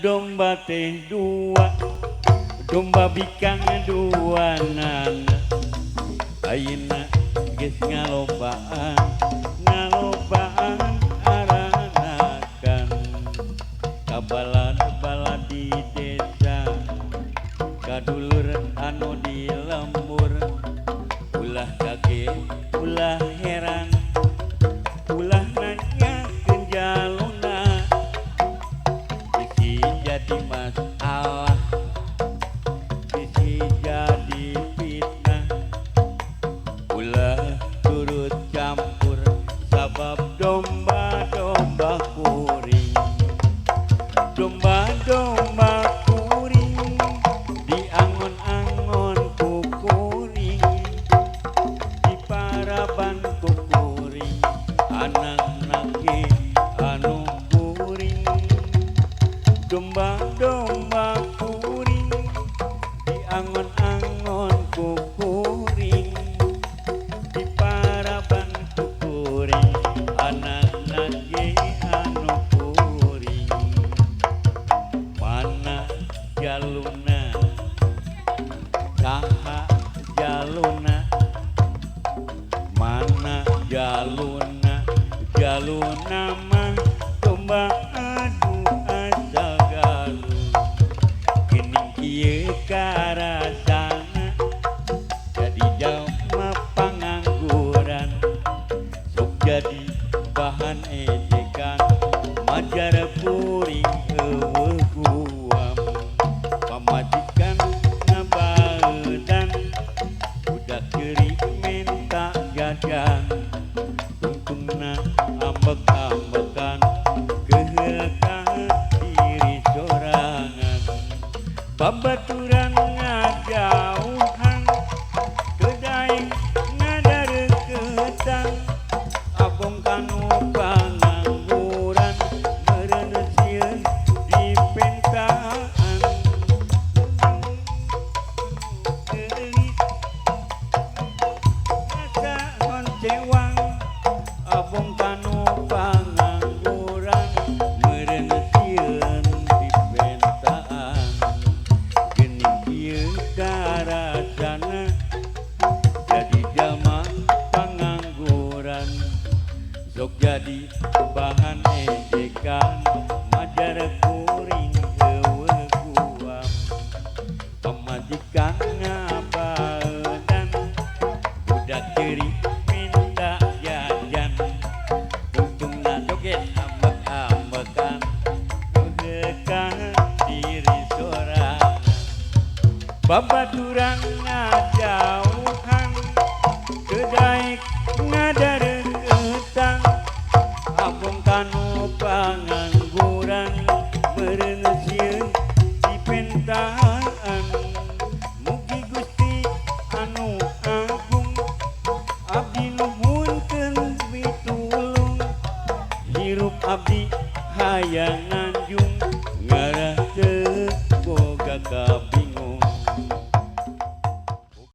Domba teh dua, domba bikang dua nana. Ayeuna geus ngalobaan, ngalobaan aranakan. Kabalad-balad di desa, kadulur anu di lembur. Ulah kaget, ulah heran, ulah nanyakeun jaluna. Bisi jadi masalah, bisi jadi fitnah. Ulah turut campur sabab domba-domba kuring. Domba-domba kuring diangon-angon ku kuring, diparaban ku kuring, anakna ge anu kuring. Domba-domba kuring diangon-angon ku kuring, diparaban ku kuring, anakna ge anu kuring. Mana jaluna, saha jaluna? Mana jaluna? Jaluna mah domba adu asal Galuh. Geuning kieu karasana jadi jalma pangangguran, sok jadi bahan ejekan, majar kuring euweuh guam. Pamajikan ngabaeudan, budak ceurik minta jajan, tungtungna ambek-ambekan, keheul ka diri sorangan. Babaturan ngajauhan, kedai ngadareukeutan, abong kanu pangangguran, meureun sieun dipentaan. Geulis rasa honcewang, abong kanu pangangguran, meureun sieun dipentaan. Geuning kieu karasana jadi jalma pangangguran, sok jadi bahan ejekan, majar kuring euweuh guam. Pamajikan ngabaeudan, budak ceurik minta jajan, tungtungna joget ambek-ambekan, keheul ka diri sorangan. Babaturan ngajauhan, kedaek ngadareukeutan, abong kanu pangangguran, meureun sieun dipentaan. Mugi Gusti anu agung abdi nuhunkeun pitulung, hirup abdi hayangan.